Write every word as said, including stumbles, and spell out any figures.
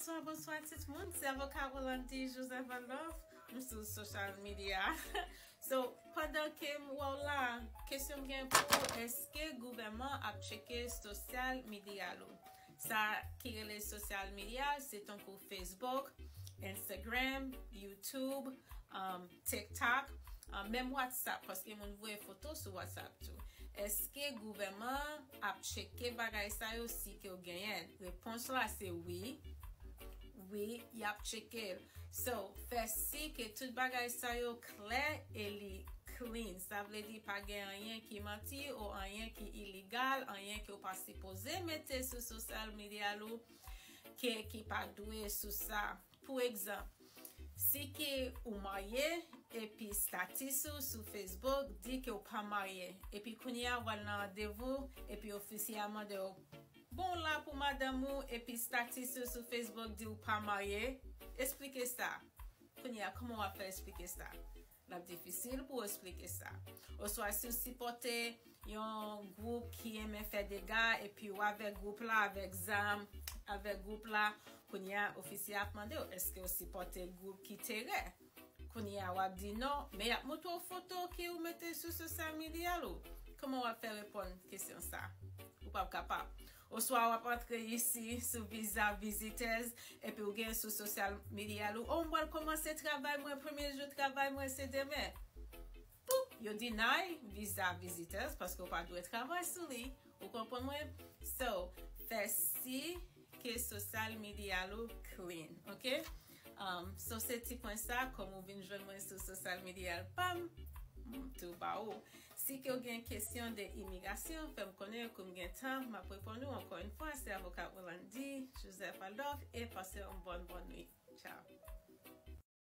Bonswa, bonswa tout moun. Se avoka Rolandi Joseph Adolphe. M sou social media. So, pandan ke m wè w la, kesyon m gen pou ou, èske gouvènman ap tcheke social media ou? Sa ki rele social media, se tankou Facebook, Instagram, YouTube, um, TikTok, um, menm WhatsApp, paske moun voye foto sou WhatsApp tou. Èske gouvèman ap tcheke bagay sa yo si ke w genyen? Repons la se wi. Wi, y ap tcheke l. So, fè si ke tout bagay sa yo klè e li clean. Sa vle di pa gen anyen ki manti ou anyen ki iligal, anyen ke w pa sipoze mete sou social media ou ke ki pa dwe sou sa. Pou egzanp, si ke ou marye epi status ou sou Facebook di ke w pa marye, epi kounye a w al nan randevou epi ofisye a mande w, bon, w la pou madanm ou, epi status ou sou Facebook di w pa marye, eksplike sa. Kounye a, kòman w ap fè eksplike sa? L ap difisil pou w eksplike sa. Oswa si w sipòte yon gwoup ki renmen fè dega, epi w avèk gwoup la, avèk zam, avèk gwoup la, kounye a, ofisye a ap mande w, èske w sipòte gwoup ki terè? Kounye a, w ap di non, men y ap montre w foto ke w mete sou social media ou. Kòman w ap fè reponn kesyon sa? Ou p ap kapab. Oswa w ap antre isi sou viza vizitèz, epi w gen sou social media ou, oh, m pral kòmanse travay mwen, premye jou travay mwen se demen. Poup, yo deny viza vizitèz paske w pa dwe travay sou li. Ou konprann mwen? So, fè si ke social media ou clean, ok? Um, so, se ti pwen sa, kòm ou vin jwenn mwen sou social media pa m, m tou ba ou. Si ke w gen kesyon de imigrasyon, fè m konnen kou m gen tan, m ap reponn ou. Ankò yon fwa, se avoka Rolandi Joseph Adolphe e pase yon bòn, bòn nwit. Tchao.